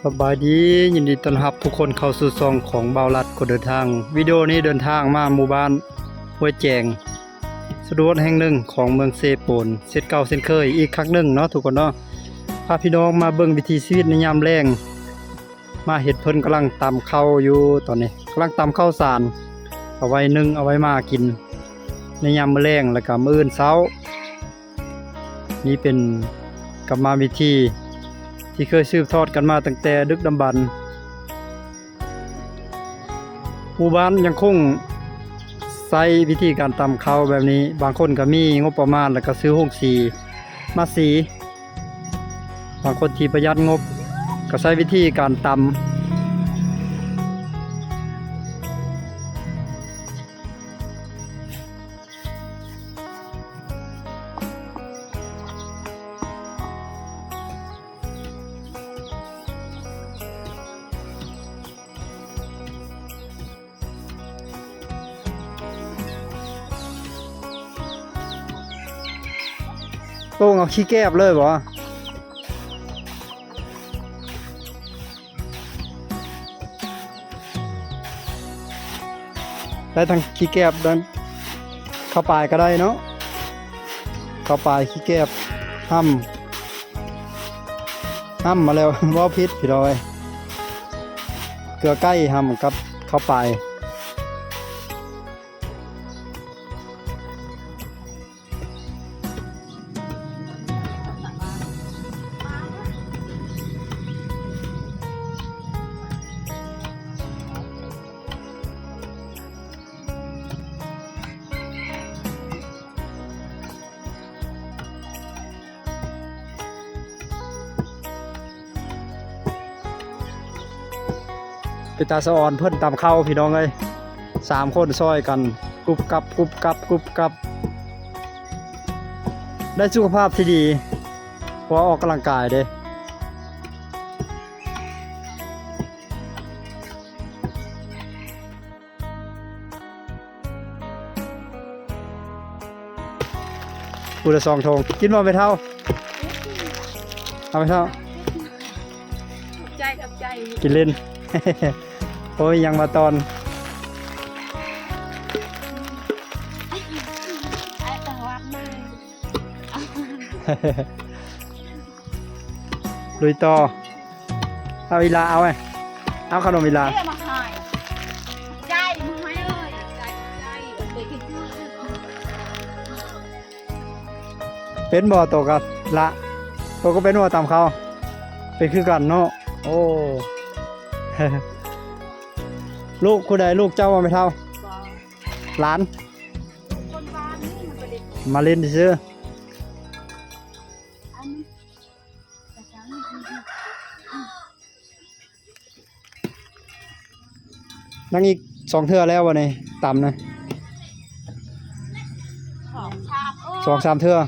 ສະບາຍດີ, ຍິນດີຕ້ອນຮັບທຸກຄົນເຂົ້າສູ່ຊ່ອງຂອງບ່າວລັດຄົນເດີນທາງ. ວິດີໂອນີ້ເດີນທາງມາໝູ່ບ້ານຫ້ວຍແຈງ ຊົນນະບົດແຫ່ງໜຶ່ງຂອງເມືອງເຊໂປນ ເຊັ່ນເກົ່າເຊັ່ນເຄີຍອີກຄັ້ງໜຶ່ງເນາະທຸກຄົນເນາະ. ພາພີ່ນ້ອງມາເບິ່ງວິຖີຊີວິດໃນຍາມແລ້ງ. ມາເຫັນເພິ່ນກຳລັງຕຳເຂົ້າຢູ່ຕອນນີ້, ກຳລັງຕຳເຂົ້າສານ ເອົາໄວ້ໜຶ້ງ ເອົາໄວ້ໝາກິນໃນຍາມມື້ແລງ ແລ້ວກະມື້ອື່ນເຊົ້າ. ນີ້ເປັນກຳມະວິທີທີ່ເຄີຍສືບທອດກັນມາຕັ້ງແຕ່ດຶກດຳບັນ. ໝູ່ບ້ານຍັງຄົງໃຊ້ວິທີການຕຳເຂົ້າແບບນີ້, ບາງຄົນກໍມີງົບປະມານ ແລ້ວກໍຊື້ໂຮງສີມາສີ. ບາງຄົນທີ່ປະຢັດງົບກໍໃຊ້ວິທີການຕຳ. ໂປ້ງເອົາຂີ້ແກບເລີຍບໍ? ໄດ້ທັງຂີ້ແກບ ທັງເຂົ້າປາຍກໍໄດ້ເນາະ, ເຂົ້າປາຍ ຂີ້ແກບ ຫ້ຳ ຫ້ຳມາແລ້ວ ເວົ້າຜິດພີ່ນ້ອງເອີຍ, ເກືອໄກ່ຫ້ຳກັບເຂົ້າປາຍ. ເປັນຕາສະອອນເພິ່ນຕຳເຂົ້າພີ່ນ້ອງເອີຍ, ສາມຄົນຊ່ອຍກັນ ກຸບກັບ ກຸບກັບ ກຸບກັບ, ໄດ້ສຸຂະພາບທີ່ດີ ເພາະວ່າອອກກຳລັງກາຍເດ້. ຜູ້ລະສອງຖົງ ກິນບໍ່ແມ່ເຖົ້າ? ເອົາແມ່ເຖົ້າ ຂອບໃຈ ຂອບໃຈ ກິນຫຼິ້ນ. ໂອ້ຍ ຍັງມາຕອນ ໄອ້ຕະຫວັດມາ ລຸຍຕໍ່. ເອົາອີ່ຫຼ້າ ເອົາໄຫມ ເອົາຂະໜົມອີ່ຫຼ້າ. ໃຈ ເປັນບໍ່ໂຕກັບລະ? ໂຕກໍເປັນບໍ່ຕຳເຂົ້າ? ເປັນຄືກັນເນາະ. ໂອ້ ລູກຜູ້ໃດ? ລູກເຈົ້າບໍ່ແມ່ເຖົ້າ? ຫຼານ ມາຫຼິ້ນຊື່. ຍັງອີກສອງເທື່ອແລ້ວບໍ່ນີ້ ຕຳນະ? ສອງສາມເທື່ອ.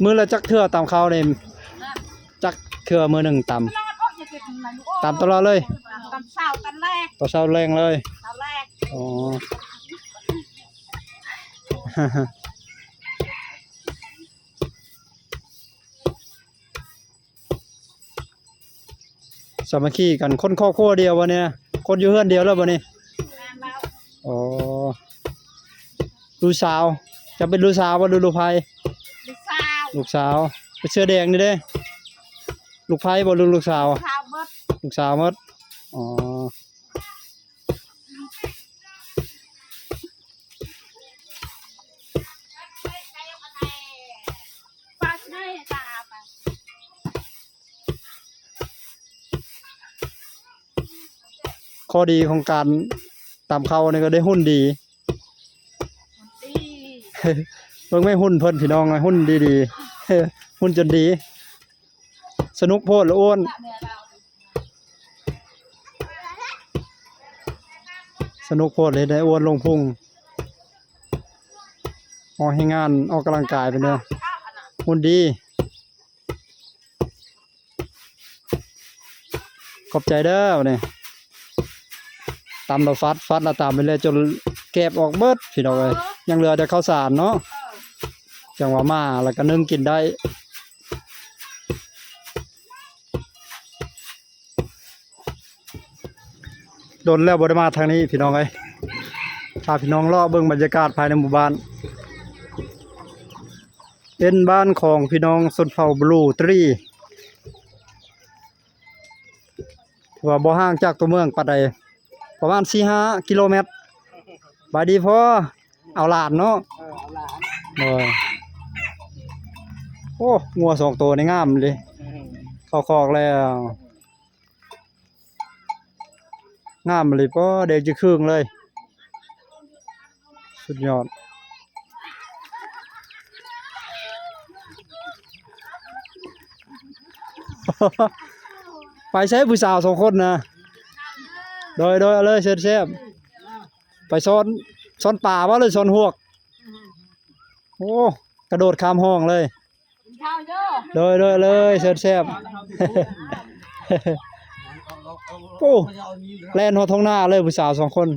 ມື້ລະຈັກເທື່ອຕຳເຂົ້ານີ້? ຈັກເທື່ອມື້ໜຶ່ງຕຳ? ຕຳຕະຫຼອດເລີຍ? ຕຳເຊົ້າຕອນແລງ ຕອນເຊົ້າແລງເລີຍ. ເຊົ້າແລງ. ອໍ ສາມັກຄີກັນ ຄົນຄອບຄົວດຽວບໍ່ນີ້? ຄົນຢູ່ເຮືອນດຽວແລ້ວບໍ່ນີ້? ແມ່ນແລ້ວ. ອໍ ລູກສາວ ຈະເປັນລູກສາວບໍ່ ຫຼືລູກໃພ້? ລູກສາວ. ລູກສາວ ເສື້ອແດງນີ້ເດ້? ລູກໃພ້ບໍ່ ຫຼືລູກສາວ? ລູກສາວໝົດ. ລູກສາວໝົດ. ອໍ ຂໍ້ດີຂອງການຕຳເຂົ້ານີ້ກໍໄດ້ຫຸ່ນດີ. ເບິ່ງແມ່ຫຸ່ນເພິ່ນພີ່ນ້ອງ ຫຸ່ນດີໆ ຫຸ່ນຈົນດີ. ສະໜຸກໂພດລະອ້ວນ ສະໜຸກໂພດເຮັດໃຫ້ອ້ວນລົງພຸງ. ອອກແຮງງານ ອອກກຳລັງກາຍເປັນແນວຫຸ່ນດີ. ຂອບໃຈເດີ ບາດນີ້ ຕຳລະຟັດ ຟັດລະຕຳໄປເລີຍ ຈົນແກບອອກເບິດພີ່ນ້ອງເອີຍ. ຍັງເຫຼືອແຕ່ເຂົ້າສານເນາະ ຈັ່ງວ່າມາແລ້ວກໍໜຶ້ງກິນໄດ້. ດົນແລ້ວບໍ່ໄດ້ມາທາງນີ້ພີ່ນ້ອງເອີຍ. ພາພີ່ນ້ອງເລາະເບິ່ງບັນຍາກາດພາຍໃນໝູ່ບ້ານ. ເປັນບ້ານຂອງພີ່ນ້ອງຊົນເຜົ່າບລູຕີ ຖືວ່າບໍ່ຫ່າງຈາກຕົວເມືອງປານໃດ ປະມານສີ່ຫ້າກິໂລແມັດ. ບາຍດີພໍ່ ເອົາຫຼານເນາະ. ເອີ ເອົາຫຼານ. ໂດຍ. ໂອ້ ງົວສອງໂຕນີ້ງາມເດ້. ອືມ ເຂົ້າຄອກແລ້ວ. ງາມອີ່ຫຼີ ປໍ ແດງຈຶ່ງຄຶ່ງເລີຍ ສຸດຍອດ. ໄປໃສຜູ້ສາວສອງຄົນນະ? ໂດຍ ໂດຍ ເອົາເລີຍ ແຊບໆ. ໄປຊ້ອນ ຊ້ອນປາບໍ່ ຫຼືຊ້ອນຮວກ? ໂອ້ ກະໂດດຂ້າມຮ່ອງເລີຍ. ກິນເຂົ້າຢູ່. ໂດຍ ໂດຍ ເລີຍ ແຊບໆ. ໂອ້ ແລ່ນຮອດທົ່ງນາເລີຍ ຜູ້ສາວສອງຄົນ.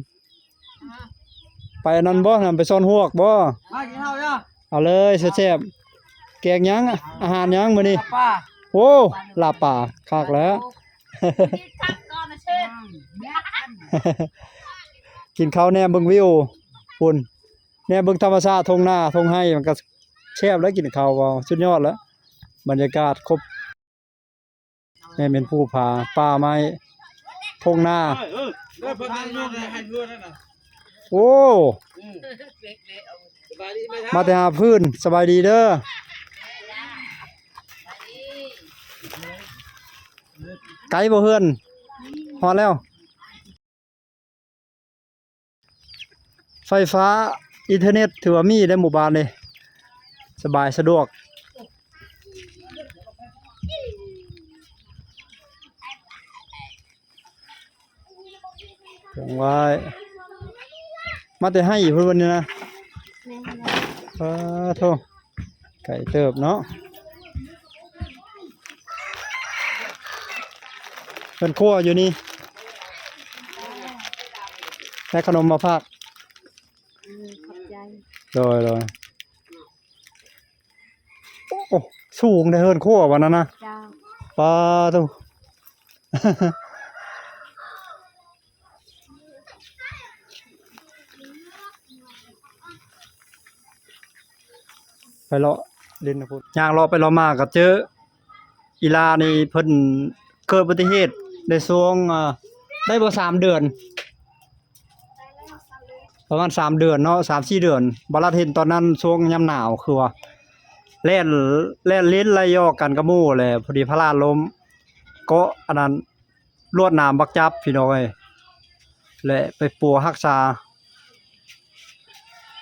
ໄປອັນນັ້ນບໍ່ ນຳໄປຊ້ອນຮວກບໍ່? ມາກິນເຂົ້າຢູ່. ເອົາເລີຍ ແຊບໆ. ແກງຫຍັງ? ອາຫານຫຍັງມື້ນີ້? ລາບປາ. ໂອ້ ລາບປາ ຄັກແລ້ວ. ກິນຄັກກ່ອນນະເຊີນ. ກິນເຂົ້າແນມເບິ່ງວິວພຸ້ນ. ແນມເບິ່ງທຳມະຊາດ ທົ່ງນາທົ່ງໄຮ່ ມັນກໍແຊບແລ້ວ ກິນເຂົ້າ ເວົ້າສຸດຍອດແລ້ວ. ບັນຍາກາດຄົບ ແມ່ນເປັນພູຜາ ປ່າໄມ້ ທົ່ງນາ. ໂອ້ ມາແຕ່ຫາພື້ນ. ສະບາຍດີເດີ. ໄກບໍ່ເຮືອນ? ຮອດແລ້ວ. ໄຟຟ້າ ອິນເຕີເນັດ ຖືວ່າມີໃນໝູ່ບ້ານນີ້ ສະບາຍສະດວກ. ເຄື່ອງໄຫວ້ ມາແຕ່ໄຮ່ພຸ້ນວັນນີ້ນະ. ແມ່ນແລ້ວ. ປາໂທ້. ໄກເຕີບເນາະ ເຮືອນຄົວຢູ່ນີ້. ໄດ້ຂະໜົມມາຝາກ. ອືມ ຂອບໃຈ. ໂດຍ ໂດຍ. ໂອ້ ສູງເດ້ເຮືອນຄົວວັນນັ້ນນະ. ເຈົ້າ. ປາໂທ້. ໄປເລາະຫຼິ້ນນະພຸ້ນ ຍ່າງເລາະໄປເລາະມາກໍເຈີອີ່ຫຼ້ານີ້ ເພິ່ນເກີດອຸບັດຕິເຫດໃນຊ່ວງ ເອີ ໄດ້ບໍ່ສາມເດືອນ ປະມານສາມເດືອນເນາະ ສາມສີ່ເດືອນ ບໍ່ລັດເຫັນຕອນນັ້ນຊ່ວງຍາມໜາວ ຄືວ່າແລ່ນ ແລ່ນຫຼິ້ນໄລ່ຢອກກັນກັບໝູ່ແຫຼະ ພໍດີພາລາດລົ້ມ ເກາະອັນນັ້ນ ລວດໜາມບັກຈັບພີ່ນ້ອງເອີຍ ແລະ ໄປປົວຮັກສາ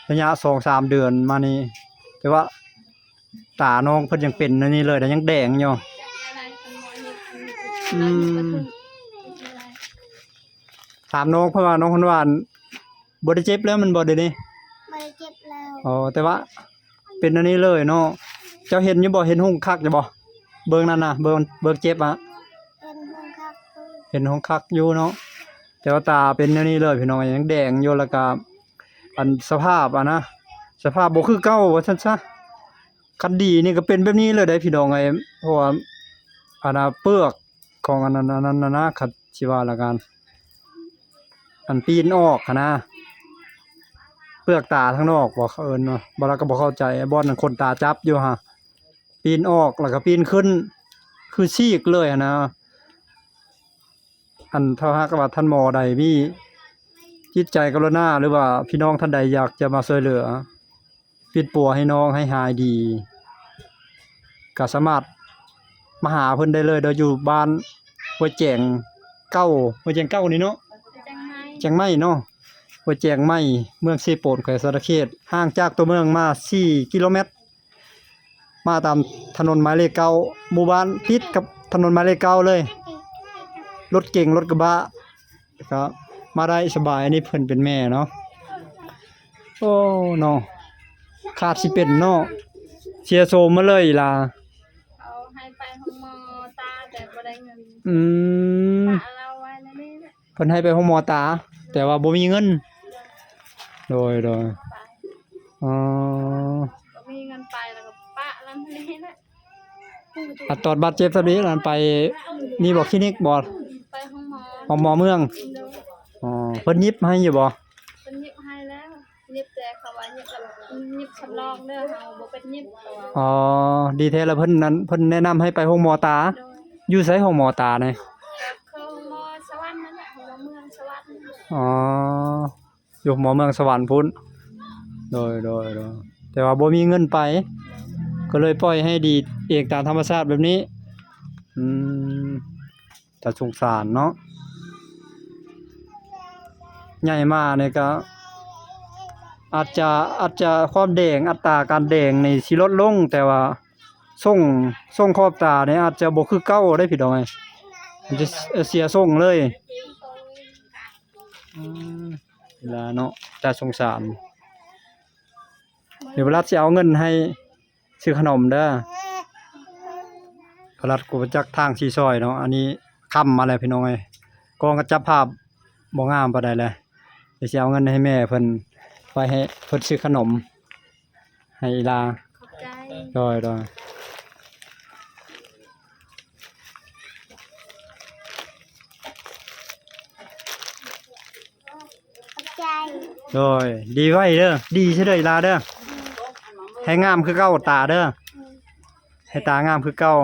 ໄລຍະສອງສາມເດືອນມານີ້ ແຕ່ວ່າຕານ້ອງເພິ່ນຍັງເປັນອັນນີ້ເລີຍນະ ຍັງແດງຢູ່. ອືມ ຖາມນ້ອງເພິ່ນວ່າ ນ້ອງເພິ່ນວ່າ ບໍ່ໄດ້ເຈັບແລ້ວແມ່ນບໍ່ດຽວນີ້? ບໍ່ໄດ້ເຈັບແລ້ວ. ອໍ ແຕ່ວ່າເປັນອັນນີ້ເລີຍເນາະ. ເຈົ້າເຫັນຢູ່ບໍ່? ເຫັນຮຸ່ງຄັກຢູ່ບໍ່? ເບິ່ງນັ້ນນະ ເບິ່ງ ເບິ່ງເຈັບອະ ເຫັນຮຸ່ງຄັກຢູ່ ເຫັນຮຸ່ງຄັກຢູ່ເນາະ. ແຕ່ວ່າຕາເປັນແນວນີ້ເລີຍພີ່ນ້ອງ ຍັງແດງຢູ່ ແລ້ວກະ ອັນສະພາບອະນະ ສະພາບບໍ່ຄືເກົ່າວ່າຊັ້ນຊະ. ຄັນດີນີ້ກໍເປັນແບບນີ້ເລີຍເດ້ພີ່ນ້ອງເອີຍ ເພາະວ່າ ອັນນະ ເປືອກຂອງອັນນັ້ນ ອັນນັ້ນນະ ຄັນຊິວ່າລະກັນ ອັນປີນອອກຫັ້ນນະ ເປືອກຕາທາງນອກບໍ່ ເຂົາເອີ້ນວ່າ ບໍ່ ລະກໍບໍ່ເຂົ້າໃຈ ບ່ອນອັນຂົນຕາຈັບຢູ່ຫັ້ນ ປີນອອກ ແລ້ວກໍປີນຂຶ້ນ ຄືຊີກເລີຍຫັ້ນນະ. ອັນຖ້າຫາກວ່າທ່ານໝໍໃດມີຈິດໃຈກະລຸນາ ຫຼືວ່າພີ່ນ້ອງທ່ານໃດຢາກຈະມາຊ່ວຍເຫຼືອ ປິ່ນປົວໃຫ້ນ້ອງໃຫ້ຫາຍດີ ກໍສາມາດມາຫາເພິ່ນໄດ້ເລີຍເດີ ຢູ່ບ້ານຫ້ວຍແຈງເກົ່າ ຫ້ວຍແຈງເກົ່ານີ້ເນາະ ແຈງໃໝ່ ແຈງໃໝ່ເນາະ ຫ້ວຍແຈງໃໝ່ ເມືອງເຊໂປນ ແຂວງສະຫວັນນະເຂດ ຫ່າງຈາກຕົວເມືອງມາສີ່ກິໂລແມັດ ມາຕາມຖະໜົນໝາຍເລກເກົ້າ ໝູ່ບ້ານຕິດກັບຖະໜົນໝາຍເລກເກົ້າເລີຍ ລົດເກັງ ລົດກະບະ ກໍມາໄດ້ສະບາຍ. ອັນນີ້ເພິ່ນເປັນແມ່ເນາະ ໂອ້ ເນາະ ຂາດຊິເປັນເນາະ ເສຍໂສມມາເລີຍອີ່ຫຼ້າ ເຂົາໃຫ້ໄປໂຮງໝໍຕາ ແຕ່ບໍ່ໄດ້ເງິນ ອືມ ຕາລາວໄວ້ໃນນີ້ແຫຼະ ເພິ່ນໃຫ້ໄປໂຮງໝໍຕາ ແ ຕ່ວ່າບໍ່ມີເງິນ. ໂດຍ ໂດຍ ໄປ ອໍ ບໍ່ມີເງິນໄປ ແລ້ວກໍປະລະນີ້ແຫຼະ. ອັນຕອນບາດເຈັບຊຳນີ້ ອັນໄປນີ້ບໍ່ ຄລີນິກບໍ່? ໄປໂຮງໝໍ ໂຮງໝໍເມືອງ. ໂດຍ ອໍ ເພິ່ນຫຍິບໃຫ້ຢູ່ບໍ່? ເພິ່ນຫຍິບໃຫ້ແລ້ວ ຫຍິບແຕ່ເຂົາວ່າຫຍິບ ຫຍິບສຳລອງເດີ ເຮົາບໍ່ເປັນຫຍິບ ເຂົາວ່າ. ອໍ ດີແທ້ລະ ເພິ່ນນັ້ນ ເພິ່ນແນະນຳໃຫ້ໄປໂຮງໝໍຕາ. ໂດຍ ຢູ່ໃສໂຮງໝໍຕານີ້? ກໍຄືໂຮງໝໍສະຫວັນນັ້ນແຫຼະ ໂຮງໝໍເມືອງສະຫວັນ. ອໍ ຢູ່ໂຮງໝໍເມືອງສະຫວັນພຸ້ນ. ໂດຍ ໂດຍ ໂດຍ ແຕ່ວ່າບໍ່ມີເງິນໄປ ກໍເລີຍປ່ອຍໃຫ້ດີດເອງຕາມທຳມະຊາດແບບນີ້. ອືມ ຕາສົງສານເນາະ. ໃຫຍ່ມານີ້ກໍອາດຈະ ອາດຈະຄວາມແດງ ອັດຕາການແດງນີ້ຊິລົດລົງ ແຕ່ວ່າຊົງ ຊົງຂອບຕານີ້ອາດຈະບໍ່ຄືເກົ່າເດ້ພີ່ນ້ອງເອີຍ ມັນຈະເສຍຊົງເລີຍ. ອືມ ລະເນາະ ຕາສົງສານ. ດຽວບາລັດຊິເອົາເງິນໃຫ້ຊື້ຂະໜົມເດີ. ບາລັດກໍຈັກທາງຊິຊ່ອຍເນາະ. ອັນນີ້ຄ່ຳມາແລ້ວພີ່ນ້ອງເອີຍ ກ້ອງກໍຈັບພາບບໍ່ງາມປານໃດແຫຼະ. ດຽວຊິເອົາເງິນໃຫ້ແມ່ເພິ່ນ ໄວ້ໃຫ້ເພິ່ນຊື້ຂະໜົມໃຫ້ອີ່ຫຼ້າ. ຂອບໃຈ. ໂດຍ ໂດຍ. ຂອບໃຈ. ໂດຍ ດີໄວ້ເດີ ດີຊະເດີອີ່ຫຼ້າເດີ ໃຫ້ງາມຄືເກົ່າຕາເດີ ໃຫ້ຕາງາມຄືເກົ່າ.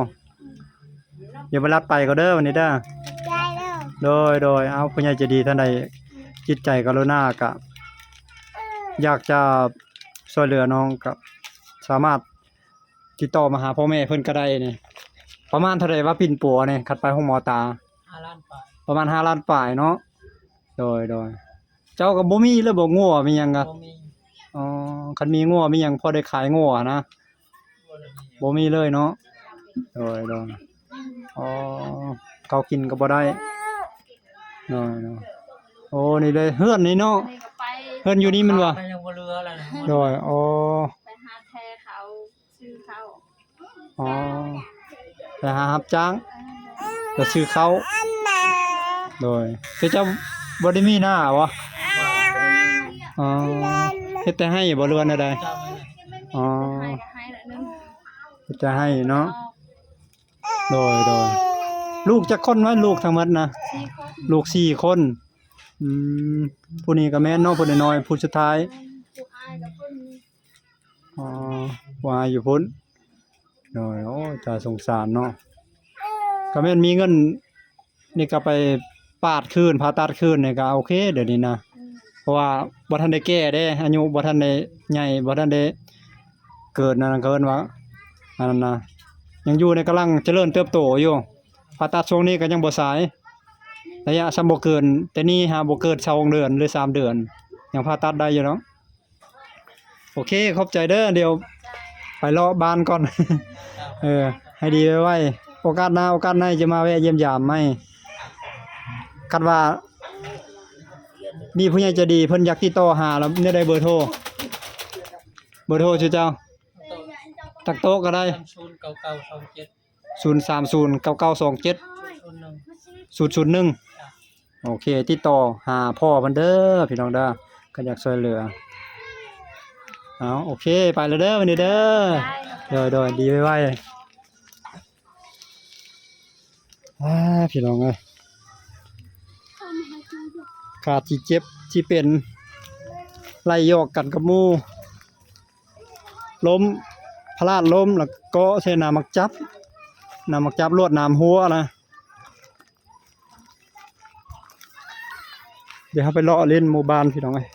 ດຽວບາລັດໄປກ່ອນເດີ ວັນນີ້ເດີ. ຂອບໃຈເດີ. ໂດຍ ໂດຍ. ເອົາ ຜູ້ໃຫຍ່ໃຈດີທ່ານໃດຈິດໃຈກະລຸນາກະຢາກຈະຊ່ວຍເຫຼືອນ້ອງ ກະສາມາດຕິດຕໍ່ມາຫາພໍ່ແມ່ເພິ່ນກະໄດ້ນີ້. ປະມານເທົ່າໃດວະປິ່ນປົວນີ້ ຄັນໄປໂຮງໝໍຕາ? ຫ້າລ້ານປາຍ. ປະມານຫ້າລ້ານປາຍເນາະ. ໂດຍ ໂດຍ. ເຈົ້າກໍບໍ່ມີເລີຍບໍ່ ງົວມີຫຍັງກະ? ບໍ່ມີ. ອໍ ຄັນມີງົວມີຫຍັງພໍໄດ້ຂາຍງົວຫັ້ນນະ? ບໍ່ໄດ້ມີ. ບໍ່ມີເລີຍເນາະ. ໂດຍ ໂດຍ. ອໍ ເຂົ້າກິນກໍບໍ່ໄດ້. ໂດຍ ໂດຍ. ໂອ້ ນີ້ເດ້ເຮືອນນີ້ເນາະ. ອັນນີ້ກໍໄປ ເຮືອນຢູ່ນີ້ແມ່ນບໍ່? ໄປຍັງບໍ່ເຫຼືອແລ້ວ. ໂດຍ. ອໍ ໄປຫາແທ້ເຂົາ ຊື້ເຂົ້າ. ອໍ ໄປຫາຮັບຈ້າງ ໄປຊື້ເຂົ້າ. ໂດຍ. ຄືເຈົ້າບໍ່ໄດ້ມີນາຫວາ? ອໍ ເຮັດແຕ່ໄຮ່ບໍ່ ຫຼືວ່າແນວໃດ? ອໍ ເຮັດແຕ່ໄຮ່ເນາະ. ໂດຍ ໂດຍ. ລູກຈັກຄົນວະ? ລູກທັງໝົດນະ? ສີ່ຄົນ. ລູກສີ່ຄົນ. ອືມ ຜູ້ນີ້ກໍແມ່ນເນາະ ຜູ້ນ້ອຍໆ ຜູ້ສຸດທ້າຍ. ແມ່ນ. ຜູ້ອ້າຍກັບເພິ່ນ. ອໍ ຜູ້ອ້າຍຢູ່ພຸ້ນ. ໂດຍ. ໂອ້ຍ ຕາສົງສານເນາະ. ກໍແມ່ນມີເງິນນີ້ກໍໄປປາດຄືນ ຜ່າຕັດຄືນນີ້ກໍໂອເຄດຽວນີ້ນະ. ອືມ ເພາະວ່າບໍ່ທັນໄດ້ແກ່ເດ້ ອາຍຸບໍ່ທັນໄດ້ໃຫຍ່ ບໍ່ທັນໄດ້ເກີດນັ້ນ ເຂົາເອີ້ນວ່າອັນນັ້ນນະ ຍັງຢູ່ໃນກຳລັງຈະເລີນເຕີບໂຕຢູ່. ຜ່າຕັດຊ່ວງນີ້ກໍຍັງບໍ່ສາຍ ໄລຍະຊ່ຳບໍ່ເກີນ ແຕ່ນີ້ຫາບໍ່ເກີນຊາວຫົກເດືອນ ຫຼື ສາມເດືອນ ຍັງຜ່າຕັດໄດ້ຢູ່ດອກ. ໂອເຄ ຂອບໃຈເດີ. ດຽວໄປເລາະບ້ານກ່ອນ. ເອີ ໃຫ້ດີໄວໆ. ໂອກາດໜ້າ ໂອກາດໃນຈະມາແວະຢ້ຽມຢາມໃໝ່. ຄັນວ່າມີຜູ້ໃຫຍ່ໃຈດີເພິ່ນຢາກຕິດຕໍ່ຫາ ແລ້ວແນວໃດເບີໂທ? ເບີໂທຊື່ເຈົ້າ? ຕັກໂຕະກໍໄດ້. ສາມສູນເກົ້າເກົ້າສອງເຈັດ ສູນສາມສູນເກົ້າເກົ້າສອງເຈັດ ສູນສູນໜຶ່ງ. ໂອເຄ ຕິດຕໍ່ຫາພໍ່ເພິ່ນເດີພີ່ນ້ອງເດີ ຄັນຢາກຊ່ວຍເຫຼືອ. ເອົາ ໂອເຄ ໄປແລ້ວເດີ ວັນນີ້ເດີ. ໂດຍ ໂດຍ ດີໄວໆ. ອ່າ ພີ່ນ້ອງເອີຍ ຂາດຊິເຈັບຊິເປັນ ໄລ່ຢອກກັນກັບໝູ່ ລົ້ມ ພະລາດລົ້ມ ແລ້ວເກາະໃສ່ໜາມໝາກຈັບ ໜາມໝາກຈັບລວດໜາມຫົວນະ. ດຽວເຮົາໄປເລາະຫຼິ້ນໝູ່ບ້ານພີ່ນ້ອງເອີຍ.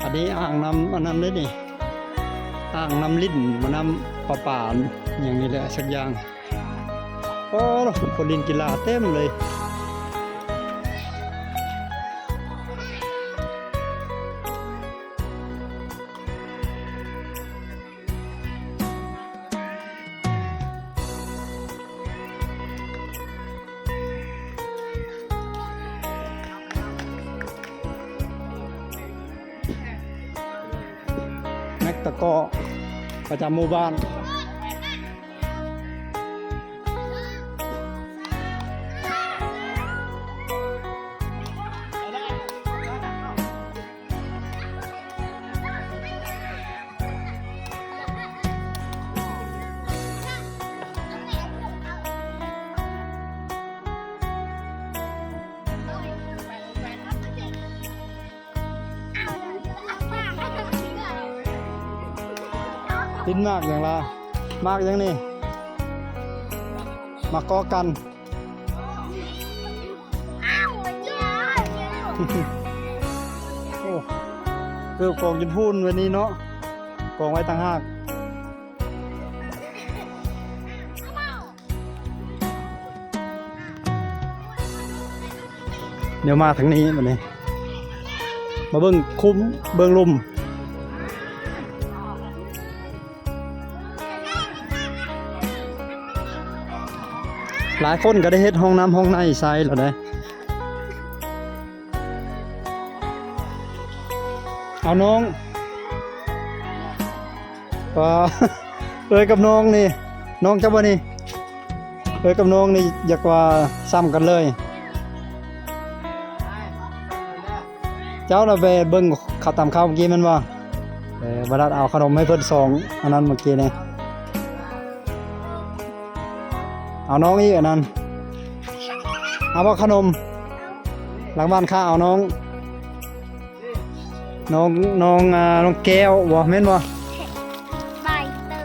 ອັນນີ້ອ່າງນ້ຳອັນນັ້ນເດ້ນີ້ ອ່າງນ້ຳລິນ ມານ້ຳປະປາຫຍັງນີ້ແຫຼະສັກຢ່າງ. ໂອ້ ຄົນຫຼິ້ນກິລາເຕັມເລີຍ. ເ ຕະກໍປະຈຳໝູ່ບ້ານ. ປິ່ນໝາກຫຍັງລະ? ໝາກຫຍັງນີ້? ໝາກກໍກັນ. ໂອ້ ເກີບກອງຢູ່ພຸ້ນ ແບບນີ້ເນາະ ກອງໄວ້ຕ່າງຫາກ. ດຽວມາທາງນີ້ບັດນີ້ ມາເບິ່ງຄຸ້ມເບິ່ງລຸ່ມ. ຫຼາຍຄົນກໍໄດ້ເຮັດຫ້ອງນ້ຳຫ້ອງໃນໃສ່ແລ້ວເດ້. ເອົານ້ອງ ວ່າ ເອື້ອຍກັບນ້ອງນີ້ ນ້ອງເຈົ້າບໍ່ນີ້? ເອື້ອຍກັບນ້ອງນີ້ຢາກວ່າສ່ຳກັນເລີຍ. ເຈົ້າລະໄປເບິ່ງເຂົາຕຳເຂົ້າເມື່ອກີ້ແມ່ນບໍ່? ເອີ ບໍ່ລັດເອົາຂະໜົມໃຫ້ເພິ່ນສອງອັນນັ້ນເມື່ອກີ້ນີ້. ເອົານ້ອງອີກອັນນັ້ນ. ເອົາບໍ່ຂະໜົມ? ຫຼັງບ້ານຂ້າເອົານ້ອງ. ນ້ອງ ນ້ອງ ອ່າ ນ້ອງແກ້ວບໍ່ ແມ່ນບໍ່? ໃບເຕີ.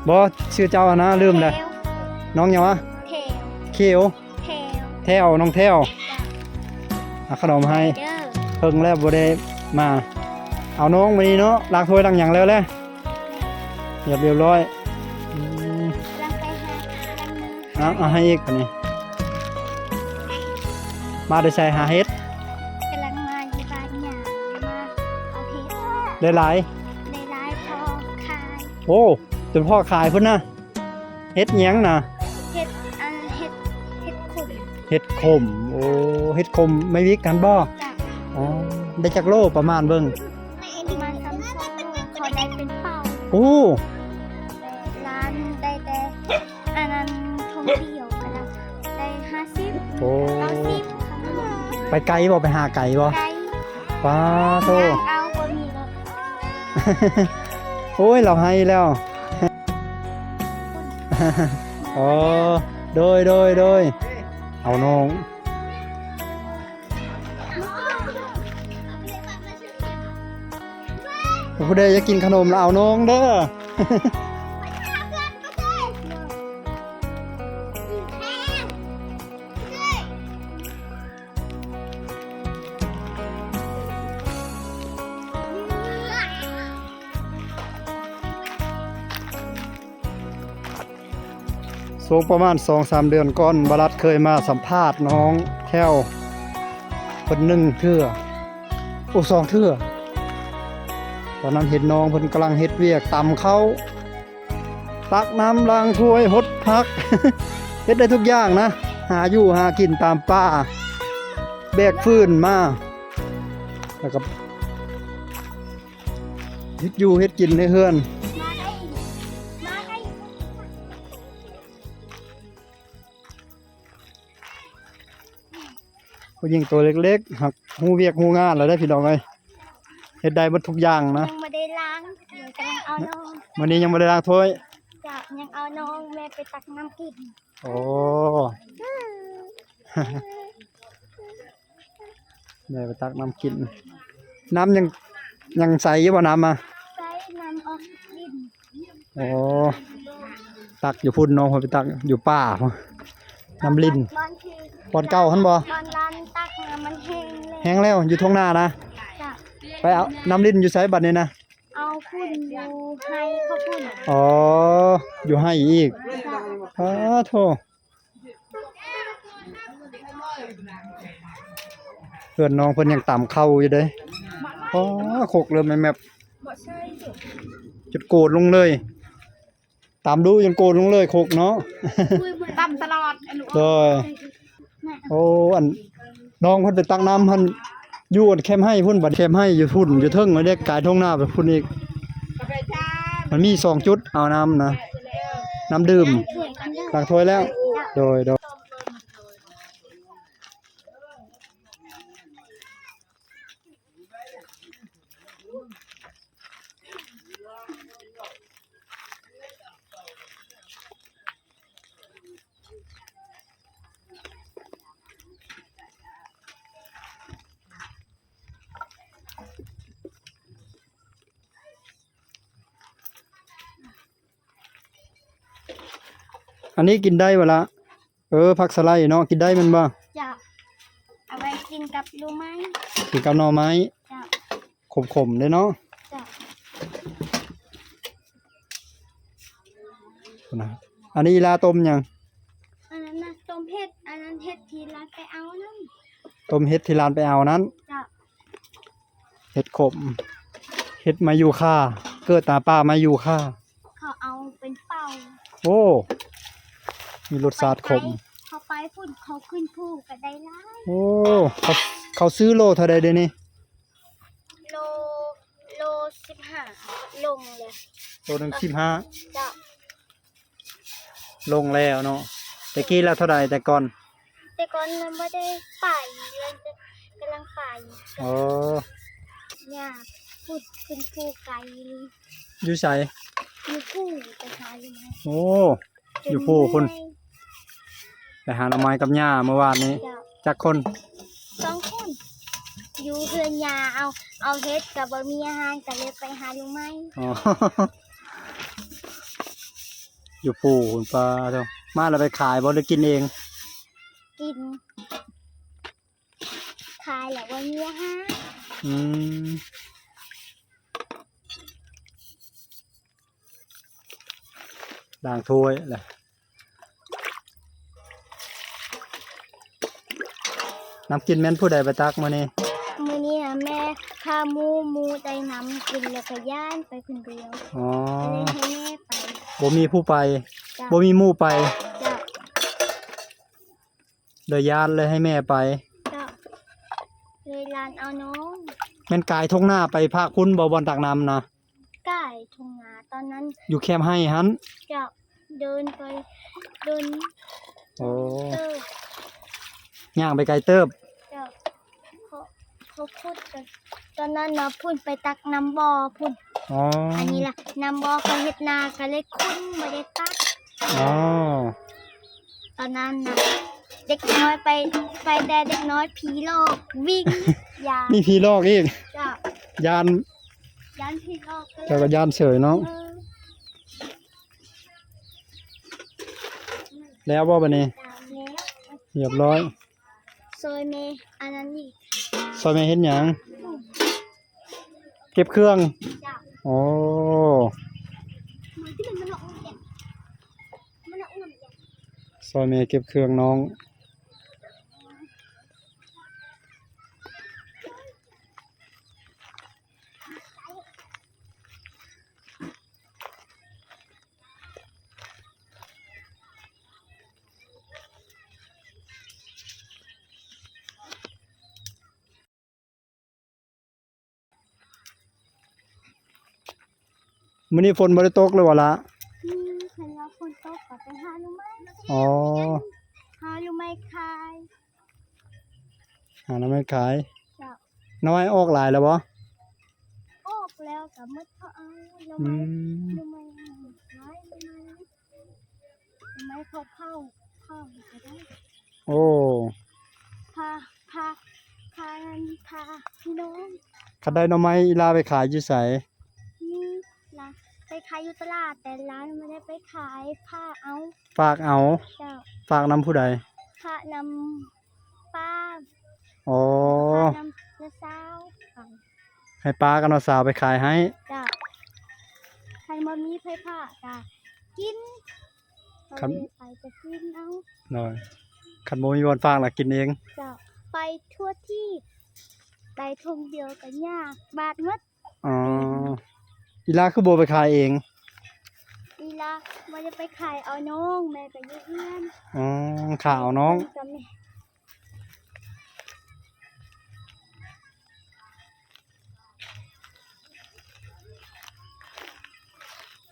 ບໍ່ ຊື່ເຈົ້າຫັ້ນນະ ລືມແລ້ວ. ແຖວ. ນ້ອງຫຍັງວະ? ແຖວ. ເຂວ. ແຖວ. ແຖວ ນ້ອງແຖວ. ເອົາຂະໜົມໃຫ້. ເດີ. ເພິ່ງແລ້ວບໍ່ໄດ້ມາ. ເອົານ້ອງມື້ນີ້ເນາະ ລ້າງຖ້ວຍລ້າງຫຍັງແລ້ວແຫຼະ? ຮຽບ ຮຽບຮ້ອຍ. ອືມ ກຳລັງໄປຫາ ລ້າງມື. ເອົາ ເອົາໃຫ້ອີກບາດນີ້. ມາແຕ່ໃສຫາເຫັດ? ກຳລັງມາຢູ່ບ້ານຍ່າ ມາເອົາເຫັດ. ໄດ້ຫຼາຍ? ໄດ້ຫຼາຍພໍຂາຍ. ໂອ້ ຈົນພໍຂາຍພຸ້ນນະ. ເຫັດຫຍັງນະ? ເຫັດ ອັນ ເຫັດ ເຫັດຂົມ. ເຫັດຂົມ. ໂອ້ ເຫັດຂົມໄມ້ວິກຫັ້ນບໍ່? ຈ້ະ. ອໍ ໄດ້ຈັກໂລປະມານເບິ່ງ? ປະມານສາມໂລ ພໍໄດ້ເປັນເປົາ. ໂອ້ ລ້ານໄດ້ແຕ່ ອັນນັ້ນ ທົ່ງດຽວກໍໄດ້ຫ້າສິບ ໂອ້ ເກົ້າສິບ. ໄປໄກບໍ່? ໄປຫາໄກບໍ່? ໄກ. ປາໂທ ຍ່າງເອົາບໍ່ມີລົດ. ໂອ້ຍ ລາວໃຫ້ແລ້ວ. ອໍ ໂດຍ ໂດຍ ໂດຍ. ເອົານ້ອງ ຜູ້ໃດຢາກກິນຂະໜົມລະເອົານ້ອງເດີ. ຊ່ວງປະມານສອງສາມເດືອນກ່ອນ ບາລັດເຄີຍມາສຳພາດນ້ອງແຖວເພິ່ນໜຶ່ງເທື່ອ ໂອ້ ສອງເທື່ອ. ຕອນນັ້ນເຫັນນ້ອງເພິ່ນກຳລັງເຮັດວຽກຕຳເຂົ້າ ຕັກນ້ຳ ລ້າງຖ້ວຍ ຫົດຜັກ ເຮັດໄດ້ທຸກຢ່າງນະ ຫາຢູ່ຫາກິນຕາມປ່າ ແບກຟືນມາ ແລ້ວກໍເຮັດຢູ່ເຮັດກິນໃນເຮືອນ. ຜູ້ຍິງໂຕເລັກໆ ຫາກຮູ້ວຽກຮູ້ງານແລ້ວເດ້ພີ່ນ້ອງເອີຍ ເຮັດໄດ້ໝົດທຸກຢ່າງນະ. ຍັງບໍ່ໄດ້ລ້າງ ກຳລັງເອົານ້ອງ. ມື້ນີ້ຍັງບໍ່ໄດ້ລ້າງຖ້ວຍ. ຈ້ະ ຍັງເອົານ້ອງແມ່ໄປຕັກນ້ຳກິນ. ໂອ້ ແມ່ໄປຕັກນ້ຳກິນ. ນ້ຳຍັງ ຍັງໃສຢູ່ບໍ່ນ້ຳອະ? ໃສ ນ້ຳອອກລິນ. ໂອ້ ຕັກຢູ່ພຸ້ນ ນ້ອງເພິ່ນໄປຕັກຢູ່ປ່າພຸ້ນ ນ້ຳລິນ. ບ່ອນທີ່ ບ່ອນເກົ່າຫັ້ນບໍ່? ບ່ອນລ້ານຕັກນະ ມັນແຫ້ງແລ້ວ. ແຫ້ງແລ້ວ ຢູ່ທົ່ງນານະ? ຈ້ະ. ໄປເອົານ້ຳລິນຢູ່ໃສບັດນີ້ນະ? ເອົາພຸ້ນ ຢູ່ໄຮ່ເຂົາພຸ້ນ. ອໍ ຢູ່ໄຮ່ອີກ. ຈ້ະ. ອ້າໂທ້ ເພື່ອນນ້ອງເພິ່ນຍັງຕຳເຂົ້າຢູ່ເດ້. ອໍ ຄົກເລີ່ມແມບໆ ຈົນໂກນລົງເລີຍ ຕຳດຸຈົນໂກນລົງເລີຍຄົກເນາະ. ຕຳຕະຫຼອດ. ໂດຍ. ໂອ້ ອັນ ນ້ອງເພິ່ນໄປຕັກນ້ຳຫັ້ນ ຢູ່ອັນແຄມໄຮ່ພຸ້ນ ບັດແຄມໄຮ່ຢູ່ພຸ້ນ ຢູ່ເທິງ ແລ້ວກາຍທົ່ງນາໄປພຸ້ນອີກ. ມັນມີສອງຈຸດ ເອົານ້ຳນະ ນ້ຳດື່ມ ລ້າງຖ້ວຍແລ້ວ ໂດຍ ໂດຍ. ອັນນີ້ກິນໄດ້ບໍ່ລະ? ເອີ ຜັກສະໄລເນາະ ກິນໄດ້ແມ່ນບໍ່? ເຈົ້າ ເອົາໄວ້ກິນກັບໜໍ່ໄມ້ ກິນກັບໜໍ່ໄມ້ ເຈົ້າ ຂົມໆເດ້ເນາະ ເຈົ້າ. ພຸ້ນນະ ອັນນີ້ອີ່ຫຼ້າຕົ້ມຫຍັງ? ອັນນັ້ນນະ ຕົ້ມເຫັດ ອັນນັ້ນເຫັດທີ່ລານໄປເອົານັ້ນ ຕົ້ມເຫັດທີ່ລານໄປເອົານັ້ນ ເຈົ້າ. ເຫັດຂົມ ເຫັດມາຢູຄາ ເກີດຕາມປ່າມາຢູຄາ ເຂົາເອົາເປັນເປົ້າ ໂອ້ ມີລົດຊາດຂົມ ເຂົາໄປພຸ້ນ ເຂົາຂຶ້ນພູກໍໄດ້ຫຼາຍ ໂອ້ ເຂົາ ເຂົາຊື້ໂລເທົ່າໃດເດນີ້? ໂລ ໂລສິບຫ້າ ລົງເລີຍ ໂລໜຶ່ງສິບຫ້າ ເຈົ້າ. ລົງແລ້ວເນາະ ແຕ່ກີ້ລະເທົ່າໃດແຕ່ກ່ອນ? ແຕ່ກ່ອນມັນບໍ່ໄດ້ໄປ ກຳລັງໄປ ອໍ ຍາກ ພຸ້ນຂຶ້ນພູໄກ ຢູ່ໃສ? ຢູ່ພູໄປຫາຢູ່ ໂອ້ ຢູ່ພູພຸ້ນ ໄປຫາໜໍ່ໄມ້ກັບຍ່າມື້ວານນີ້ ເຈົ້າ ຈັກຄົນ? ສອງຄົນ ຢູ່ເຮືອນຍ່າ ເອົາ ເອົາເຫັດກໍບໍ່ມີອາຫານ ກໍເລີຍໄປຫາໜໍ່ໄມ້ ອໍ ຢູ່ພູພຸ້ນ ປາໂທ້ ມາແລ້ວໄປຂາຍບໍ່ ຫຼືກິນເອງ? ກິນ ຂາຍແລ້ວບໍ່ມີອາຫານ ອືມ ລ້າງຖ້ວຍແຫຼະ. ນ້ຳກິນແມ່ນຜູ້ໃດໄປຕັກມື້ນີ້? ມື້ນີ້ນະແມ່ພາໝູ່ ໝູ່ໄດ້ນ້ຳກິນ ແລ້ວກໍຢ້ານໄປຄົນດຽວ ອໍ ກໍເລີຍໃຫ້ແມ່ໄປ ບໍ່ມີຜູ້ໄປ ເຈົ້າ ບໍ່ມີໝູ່ໄປ ເຈົ້າ ເລີຍຢ້ານ ເລີຍໃຫ້ແມ່ໄປ ເຈົ້າ ເລີຍລານເອົານ້ອງ ແມ່ນກາຍທົ່ງນາໄປພາກພຸ້ນບໍ່ ບ່ອນຕັກນ້ຳນະ? ກາຍທົ່ງນາຕອນນັ້ນ ຢູ່ແຄມໄຮ່ຫັ້ນ ເຈົ້າ ເດີນໄປດົນ ໂອ້ ເຕີບ ຍ່າງໄປໄກເຕີບ ເຈົ້າ ເຂົາ ເຂົາຂຸດກັນ ຕອນນັ້ນນະ ພຸ້ນໄປຕັກນ້ຳບໍ່ພຸ້ນ ອໍ ອັນນີ້ລະ ນ້ຳບໍ່ເຂົາເຮັດນາ ກໍເລີຍຂຸດ ບໍ່ໄດ້ຕັກ ອໍ ຕອນນັ້ນນະ ເດັກນ້ອຍໄປ ໄປແຕ່ເດັກນ້ອຍ ຜີຫຼອກ ວິ່ງ ຢ້ານ ມີຜີຫຼອກອີກ ເຈົ້າ ຢ້ານ ຢ້ານຜີຫຼອກ ເຈົ້າກໍຢ້ານເສີຍເນາະ ເອີ ແລ້ວບໍ່ບັດນີ້? ແລ້ວ ຮຽບຮ້ອຍ ຊ່ອຍແມ່ອັນນັ້ນອີກ ຊ່ອຍແມ່ເຮັດຫຍັງ? ເກັບເຄື່ອງ ເຈົ້າ ໂອ້ ຊ່ອຍແມ່ເກັບເຄື່ອງນ້ອງ. ມື້ນີ້ຝົນບໍ່ໄດ້ຕົກເລີຍຫວາລະ? ອືມ ຄັນວ່າຝົນຕົກກໍໄປຫາໜໍ່ໄມ້ ອໍ ຫາໜໍ່ໄມ້ຂາຍ ຫາໜໍ່ໄມ້ຂາຍ ເຈົ້າ ໜໍ່ໄມ້ອອກຫຼາຍແລ້ວບໍ່? ອອກແລ້ວກໍໝົດເຂົາເອົາ ໜໍ່ໄມ້ ອືມ ໜໍ່ໄມ້ຂາຍ ໜໍ່ໄມ້ ໜໍ່ໄມ້ເຂົາເຜົາ ເຜົາກໍໄດ້ ໂອ້ ພາ ພາ ພາ ພາພີ່ນ້ອງ ຄັນໄດ້ໜໍ່ໄມ້ອີ່ຫຼ້າໄປຂາຍຢູ່ໃສ? ນີ້ລະ ໄປຂາຍຢູ່ຕະຫຼາດ ແຕ່ຫຼ້າບໍ່ໄດ້ໄປຂາຍ ຝາກເອົາ ຝາກເອົາ ເຈົ້າ ຝາກນຳຜູ້ໃດ? ຝາກນຳປ້າ ອໍ ຝາກນຳນ້າສາວ ໃຫ້ປ້າກັບນ້າສາວໄປຂາຍໃຫ້ ເຈົ້າ ຄັນບໍ່ມີໃຜຝາກກະກິນ ຄັນ ເຂົາເລີຍໄປຈະກິນເອົາ ໂດຍ ຄັນບໍ່ມີບ່ອນຝາກລະກິນເອງ ເຈົ້າ ໄປທົ່ວທີບ ໄປທົ່ງດຽວກໍຍາກ ບາດໝົດ ອໍ ອີ່ຫຼ້າຄືບໍ່ໄປຂາຍເອງ? ອີ່ຫຼ້າວ່າຈະໄປຂາຍເອົານ້ອງ ແມ່ກໍຢູ່ເຮືອນ ອໍ ຂາຍເອົານ້ອງ ກັບແມ່ ເ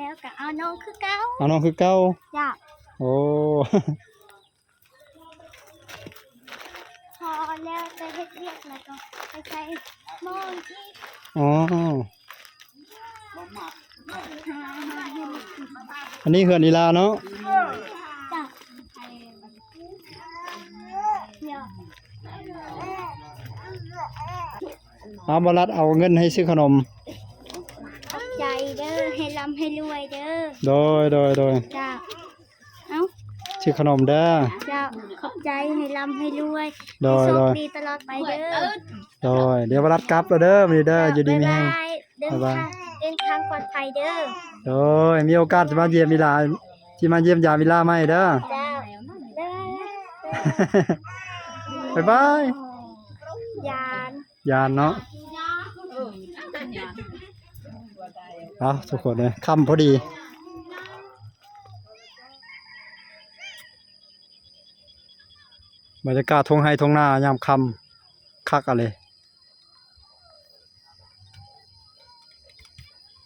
ແລ້ວກໍເອົານ້ອງຄືເກົ່າ ເອົານ້ອງຄືເກົ່າ. ເຈົ້າ. ໂອ້ ພໍແລ້ວໄປເຮັດວຽກ ແລ້ວກໍໄປໃສ່ໝໍ້ອີກ. ອໍ ອັນນີ້ເຮືອນອີ່ຫຼ້າເນາະ. ເຈົ້າ. ເອົາ ບ່າວລັດເອົາເງິນໃຫ້ຊື້ຂະໜົມ. ຂອບໃຈເດີ້ ໃຫ້ລ່ຳໃຫ້ລວຍເດີ້. ໂດຍ ໂດຍ ໂດຍ. ເຈົ້າ. ເອົ້າ ຊື້ຂະໜົມເດີ້. ເຈົ້າ ຂອບໃຈ ໃຫ້ລ່ຳໃຫ້ລວຍ. ໂດຍ ໃຫ້ໂຊກດີຕະຫຼອດໄປເດີ້. ໂດຍ ດຽວບ່າວລັດກັບແລ້ວເດີ້ ມື້ນີ້ເດີ້. ເຈົ້າ ຢູ່ດີມີແຮງ. ບາຍບາຍ. ເດີນທາງປອດໄພເດີ້. ໂດຍ ມີໂອກາດຈະມາຢ້ຽມອີ່ຫຼ້າ ຊິມາຢ້ຽມຢາມອີ່ຫຼ້າໃໝ່ເດີ້. ເຈົ້າ. ບາຍບາຍ. ຢ້ານ ຢ້ານເນາະ. ເອົາ ທຸກຄົນເອີຍ ຄ່ຳພໍດີ. ບັນຍາກາດທົ່ງໄຮ່ທົ່ງນາຍາມຄ່ຳ ຄັກອີ່ຫຼີ.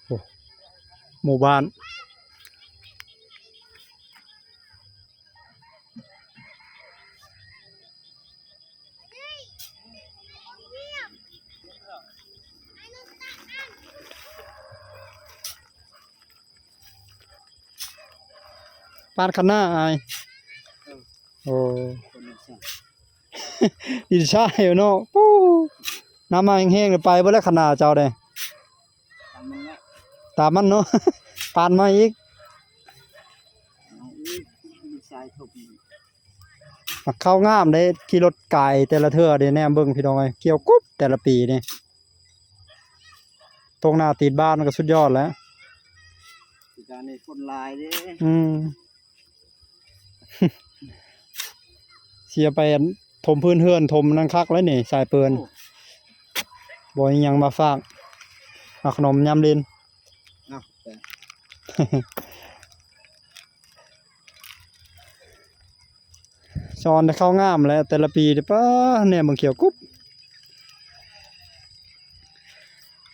ໂອ້ ໝູ່ບ້ານ. ປານຄັນນາອ້າຍ. ໂອ້ ດິນຊາຍເນາະ. ປູ້ ນ້ຳມາແຮງໆ ໄປເບິດແລ້ວຄັນນາເຈົ້າເດ້. ຕາມມັນເນາະ ຕາມມັນເນາະ. ປານມາອີກ. ມັກເຂົ້າງາມເດ້ ຂີ່ລົດກາຍແຕ່ລະເທື່ອເດ້ ແນມເບິ່ງພີ່ນ້ອງເອີຍ ຂຽວກຸບແຕ່ລະປີນີ້. ຕົງໜ້າຕີດບ້ານມັນກໍສຸດຍອດແລ້ວ. ປີກາຍນີ້ຄົນຫຼາຍເດ້. ອືມ ຊິເອົາໄປ ອັນ ຖົມພື້ນເຮືອນ ຖົມນັ້ນຄັກແລ້ວນີ້ ສາຍເປີນ. ໂອ້ ບໍ່ມີຫຍັງມາຝາກ ເອົາຂະໜົມຍາມຫຼິ້ນ. ເອົາ ສອນແຕ່ເຂົ້າງາມແຫຼະ ແຕ່ລະປີນີ້ ປ້າ ແນມເບິ່ງຂຽວກຸບ.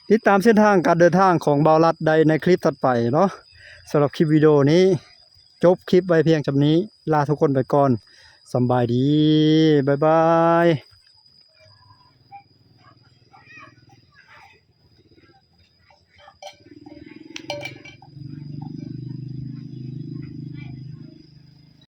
ຕິດຕາມເສັ້ນທາງການເດີນທາງຂອງບ່າວລັດໄດ້ໃນຄລິບຖັດໄປເນາະ. ສຳລັບຄລິບວິດີໂອນີ້ ຈົບຄລິບໄວ້ພຽງສ່ຳນີ້ ລາທຸກຄົນໄປກ່ອນ. ສຳບາຍດີ ບາຍບາຍ.